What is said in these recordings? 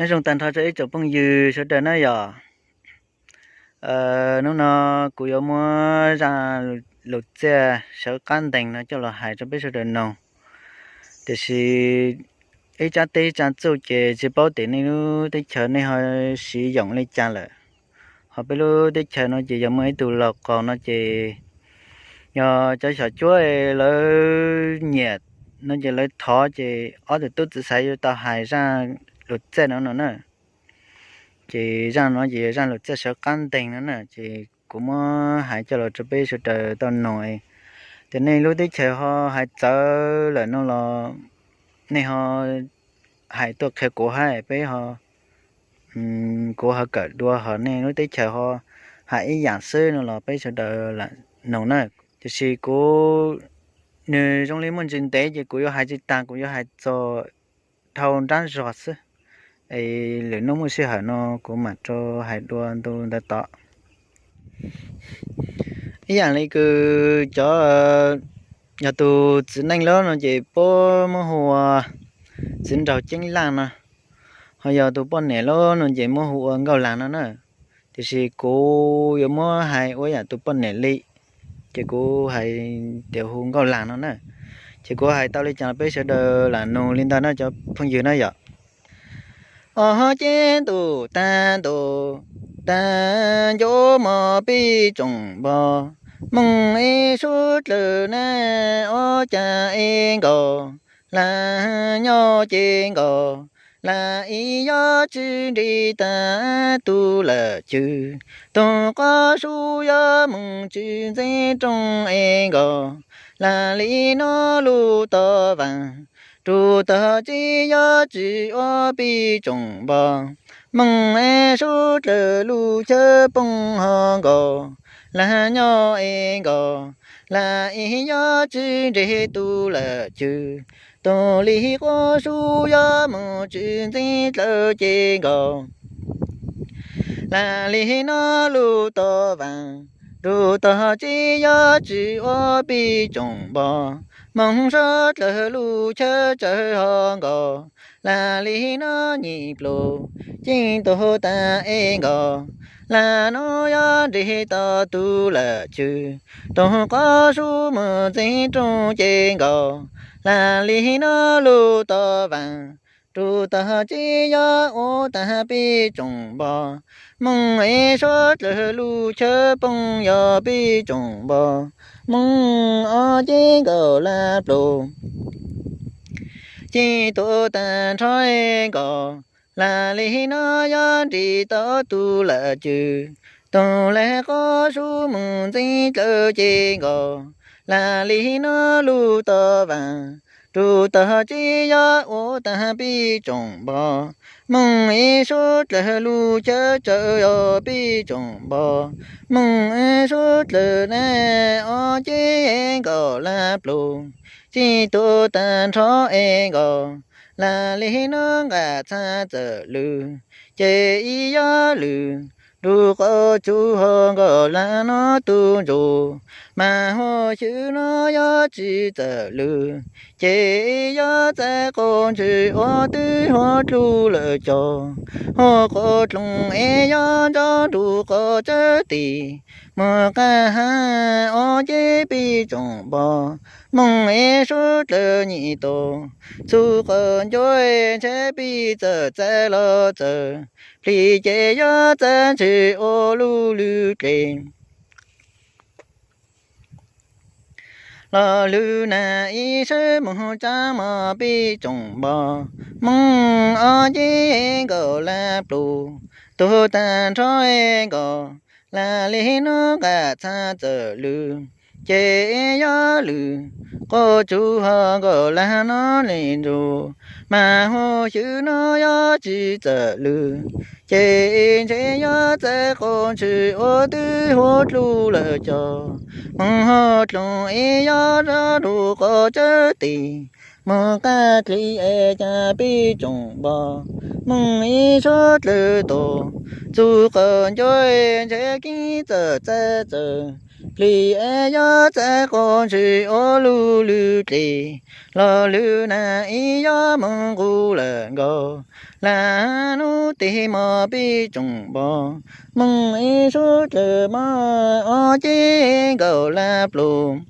Nyob zoo tag nrho rau ib tsoom phooj ywg sawv daws na yom. Hnub no kuv yuav muab zaj lus txiaj sawv qab ntees no coj los hais rau peb sawv daws mloog. Tiam sis ib tsab teb tsab txuj ces tsis paub tias nej lub teb chaws nej ho siv yoom li cas lawm. Ho peb lub teb chaws no ces yog muaj ib tug laus qaug no ces yog cov xyom cuab lawv nyiam no ces lawv thov ces ob tug tub txawv xaiv yuav tau hais zaj lus txiaj no no na. Ces zaj no ces yog zaj lus txiaj sawv qab ntees no na, ces kuv muab hais coj los rau peb sawv daws tau noog tias nej lub teb chaws ho hais txawv lawm no los nej ho hais tuaj qhia kuv hab peb ho, kuv ho kawm dua ho nej lub teb chaws ho hais ib yam xwb no los peb sawv daws lam noog na. Tiam sis kuv, nws zoo li muaj ntsis ntev ces kuv yuav hais tsis tag, kuv yuav hais txog dhau nrab zog xwb. Es lwm hnub muaj sij hawm no kuv mam rau hais dua ntu ntawd tod. Ib yam li kws cov, yog tus txiv neej loj no ces puab muab hu ua Txiv Nraug Ceeb Laj no, ho yog tus poj niam loj no ces muab hu ua Nkauj Lag no na. Tiam sis kuv yuav muab hais ua yam tus poj niam li, ces kuv hais tias hu Nkauj Lag no na. Ces kuv hais tau li cas peb sawv daws lam noog li ntawd na cov phooj ywg na yom. Ob ceb ntuj tag ntuj, tag ncuv mos pij tsoom npog, mooj ib sub dlawg na, ob cag ib nkaus, lag nyob ces nkaus, lag ib yob tsw nrig tag tu lawm cwg, tug qob sub yob mooj tsw ntxeeb rooj es nkaus, lag li no lub toj vaag, rug tog tsib yob tsw ob pij tsoom npog, mooj ib sub dlawg lub chawb pooj ho nkaus, lag nyob es nkaus, lag ib yob tsw nrig tu lawm cwg, tug li qob sub yob mooj tsw ntxeeb dlawg ces nkaus, lag li no lub toj vaag, rug tog tsib yob tsw ob pij tsoom npog, mooj sub dlawg lub chawb tsawv ho nkaus, lag li no nyim plug ceeb tug tag es nkaus, lag no yob nrig tog tu lawm cwg, tug qob sub mooj ntxeeb rooj ces nkaus, lag li no lub toj vaag, rug tog tsib yob ua tag pij tsoom npog, mooj ib sub dlawg lub chawb pooj yog pij tsoom npog, mooj ob ceb nkaus lag plug ceeb tug tag nrho es nkaus, lag li no yob nrig tog tu lawm cwg, tug li qob sub mooj ntxeeb dlawg ces nkaus, lag li no lub toj vaag, rug tog tsib yob ua tag pij tsoom npog, mooj ib sub dlawg lub chawb tsawv yog pij tsoom npog, mooj ib sub dlawg na ob ceb nkaus lag plug ceeb tug tag nrho es nkaus, lag li no nqaj txha txawm lwg, ces ib yob lwg, rug qaum tsuj ho nkaus lag no tug ntsuj, mas huv xyw no yob tsw txawm lwg, ces ib yob txav qaum ntshis ua twb huv dlug lawm cog, huv qaum dloog es yob ntso rug qaum tsawb tis, moog qab ha ob ceb pij tsoom npog, mooj ib sub dlawg nyim tug, txug qaum ncuav ntshe pij txawm txav los txawm, plig ces yob txav ntshis ua lub lwg dle los lwg nag ib sab moog tsaab mog pij tsoom npog, mooj ob ceb nkaus lag plug tug tag nrho es nkaus, lag li no nqaj txha txawm lwg, ces yob lwg, qaum tsuj ho nkaus lag no li ntsuj, mas huv xyw no yob tsw txawm lwg, ces ntshe yob txav qaum ntshis ua twb huv dlug lawm cog, moog huv dloog es yob ntso rug qaum tsawb tis, moog qab dlig es ca pij tsoom npog, mooj ib sub dlawg tug, txug qaum ncuav ntshe keeb txawm txav txawm, Plig es yuav txawv quas ntsis ua lug lwg dlej, los lwg nag ib yuav moog nqus lawm nkaus. Lag hnub tes mog peb tsoom npog, moog ib sub dlawg mog ob ceg nkaus lag pluag.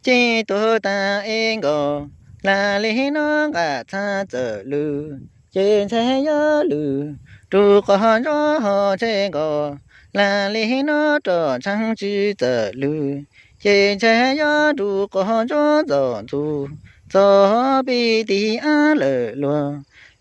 Ceg tuag taag es nkaus, lag li no nqaj txhaab txawm lug, ces ntshai yuav lug rua qhov ntsuab hov ntshai nkaus. Lag li no roj ntshaab tsw txawm lug, ces ntshai yuav rua qhov ntsuab ntxoov ntxug, txog peb tig ab lawm luag.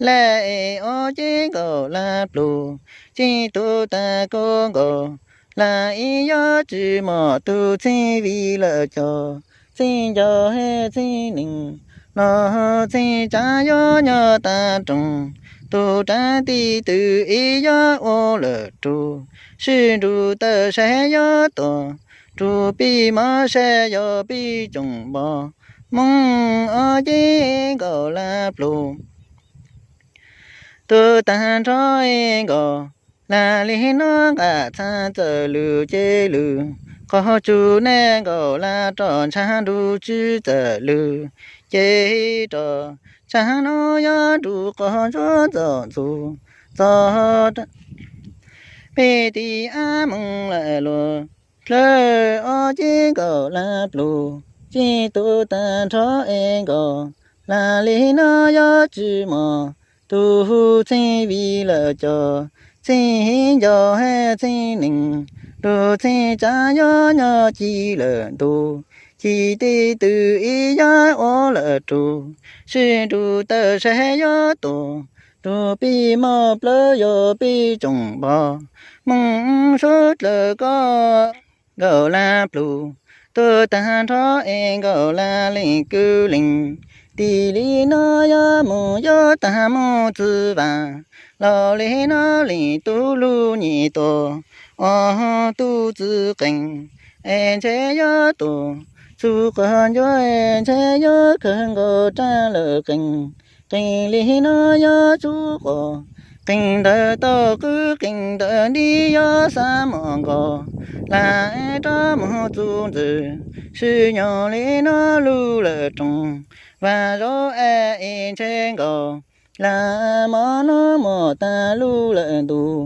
Lag es ob ceg nkaus lag pluag, ceg tuag taag kuj nkaus. Lag ib yuav tsi mog tug txheej vij lawm cov, txheej nco hab txheej neeg, los txheej tsaav yuav nyob taag roog. Tug raav tij twg ib yuav ua lawm rug, sib nrug tawm saib yuav tuag, rug peb mog saib yog peb tsoom npog, moog ob ceg nkaus lag pluag. Tuag taag nrho es nkaus, lag li no nqaj txhaab txawm lug ces lug, qhov tsug naj nkaus lag roj ntshaab nrug tsw txawm lug, ces roj ntshaab no yuav rua qhov ntsuab ntxoov ntxug, txog peb tig ab moog lawm luag. Dlawg ob ceg nkaus lag pluag, ceg tuag taag nrho es nkaus. Lag li no yuav tsi mog tug txheej vij lawm cov, txheej heev nco hab txheej neeg, lug txheej tsaav yuav nyob ci lawm ntug. Ci tij twg ib yuav ua lawm rug, sib nrug tawm saib yuav tuag, rug peb mog plawg yog peb tsoom npog, moog sub dlawg kuj nkaus lag pluag. Tuag taag nrho es nkaus lag leej kwv leej, tim li no yuav moog yuav taag moog txwv vaaj, los li no leej tub lug nyem tuag, ob tug txwv qeej es ntshe yuav tuag, txug qhov ncua es ntshe yuav kawg nkaus raj lawm qeej. Qeej li no yuav tsub quas, qeej ntawd tau qwb qeej ntawd nti yuav xaav mom nkaus. Lag rov moog txug ntxwg, sib nyoog li no lug lawm roog, vaaj zaub es ntshe nkaus. Lag mov nub mom taag lug lawm ntug,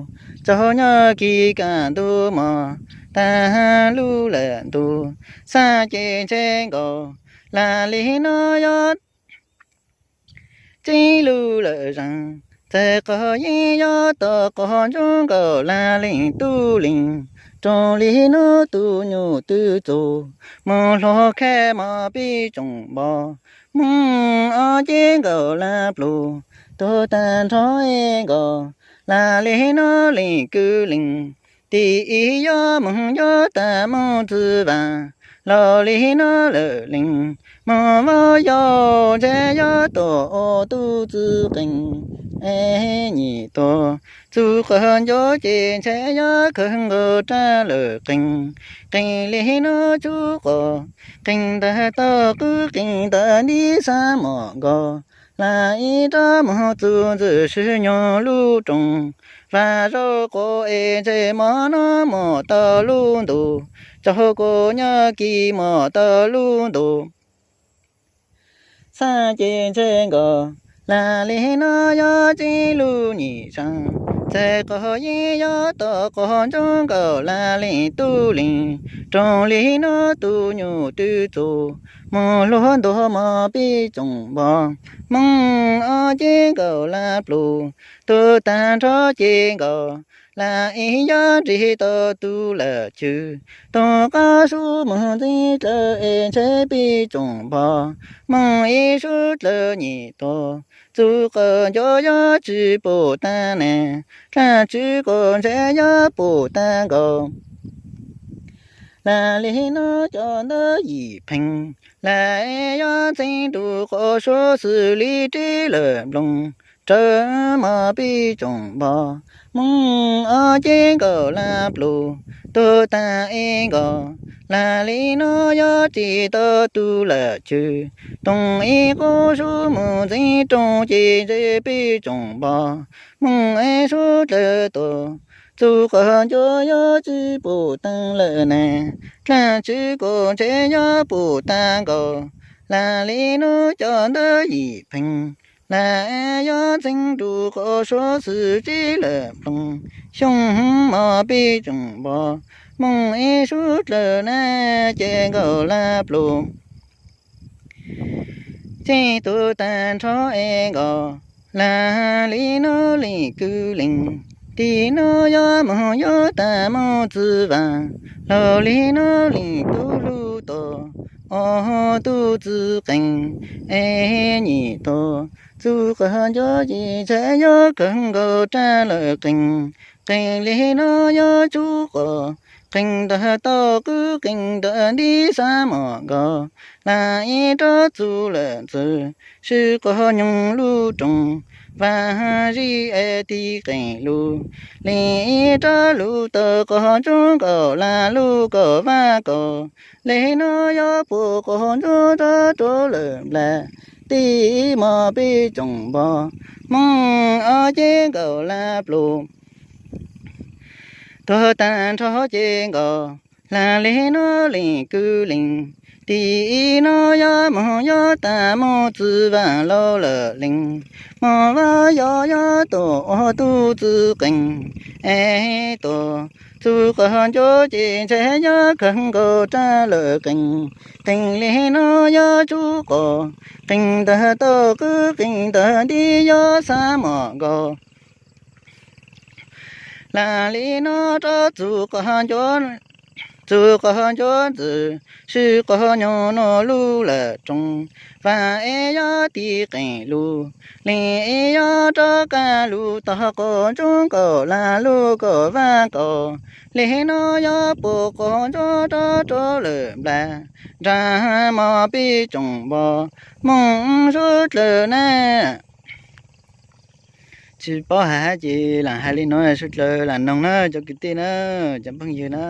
tsaug nyob kis kaaj ntug mog taag lug lawm ntug, xaaj ces ntshe nkaus. Lag li no yuav txeeb lug lawm zaag, txawm qhov yeeb yuav tau qhov ntsuab nkaus lag leej tub leej, roog li no tug nyuj twg txug, moog hluas khaj mog peb tsoom npog, moog ob ceg nkaus lag pluag. Tuag taag nrho es nkaus, lag li no leej kwv leej, tim ib yuav moog yuav taag moog txwv vaaj, los li no lawm leej, moog vaub yau ntshe yuav tuag ua tug txwv qeej es nyem tuag, txug qhov ncua ces ntshe yuav kawg nkaus raj lawm qeej. Qeej li no tsub quas, qeej ntawd tau qwb qeej ntawd nti xaav mom nkaus. Lag ib rov moog txug ntxwg sib nyoog lub roog, vaaj zaub quas es ntshe mov nub mom tau lug ntug, tsaug kuas nyob kis mom tau lug ntug, xaaj ces ntshe nkaus. Lag li no yuav txeeb lug nyem zaag, txawm qhov yeeb yuav tau qhov ntsuab nkaus lag leej tub leej, roog li no tug nyuj twg txug, moog hluas ntuag mog peb tsoom npog, moog ob ceg nkaus lag pluag. Tuag taag nrho ces nkaus, lag ib yuav nrig tau tug lawm cwg, toog qab sub moog ntxeeb dlawg es ntshe peb tsoom npog, moog ib sub dlawg nyem tuag. Txug qhov ncua yuav tsi pum taag nag, dlaab tsi quas ntshe yuav pum taag nkaus. Lag li no cov ntawd yim pheej, lag yuav ntxeeb rua quas suav xws li rib lawm nplooj rawv mog peb tsoom npog, moog ob ceg nkaus lag pluag, tuag taag ib nkaus. Lag li no yuav ris tau tug lawm cwg, toog ib qub sub moog ntxeeb rooj ces ntshe peb tsoom npog, moog ib sub dlawg tuag. Txug qhov ncua yuav tsi pum taag lawm na, dlaag tsi kuas ntshe yuav pum taag nkaus. Lag li nuav cov ntawv yim pheej, lag yuav ntxeev nrug qhov suav xwm tsib lawm nploog. Xyoo mos peb tsoom npog, moog ib sub dlawg na, ces nkaus lag pluag. Txij tug taag nrho es nkaus, lag li nuav leej kwv leej, tim nuav yuav moog yuav taag moog txwv vaaj, laug li nuav leej tub lug tog, ob tug txwv qeej, es nyem tog. Txug qhov ncua ces ntshe yuav kawg nkaus raj lawm qeej, qeej li nuav yuav tsub qos, qeej ntawg tau qwb qeej ntawg nti xav mom nkaus. Lag ib rab txuj lawm ntxwg, swb qhov nyoog lub rooj, vaaj zij es tig qeej lug. Leej ib rab lug tawg qhov ntsuab nkaus lag lug kaum vaaj kaus. Li nuav yuav pum qhov ntsuab rov rua lawm nplaag, tim mos peb tsoom npog, moog ob ceg nkaus lag pluag. Tuag taag nrho ces nkaus, lag li nuav leej kwv leej, tim nuav yuav moog yuav taag moog txwv vaaj laug lawm leej, moog vaaj yog yuav tau ob tug txwv qeej, es tog. Txug qhov ncua ces ntshe yuav kawg nkaus raj lawm qeej, qeej li nuav yuav tsub qos, qeej ntawg tau qwb qeej ntawg nti yuav xav mom nkaus. Lag li nuav rov txug qhov ncua, txug qhov ncua ntxwg, swb qhov nyoog nuav lub lawm rooj, vaaj es yuav tig qeej lug. Leej es yuav rov qab lug tog qhov ntsuab nkaus lag lug kaum vaaj kaus. Li nuav yuav pum qhov ntsuab rov rua lawm nplaag, nraag mos peb tsoom npog, moog sub dlawg na. Tsi paub has hab ces lam has li nuav sub dlawg lam noog na cov kwv tij na, cov phooj ywg na.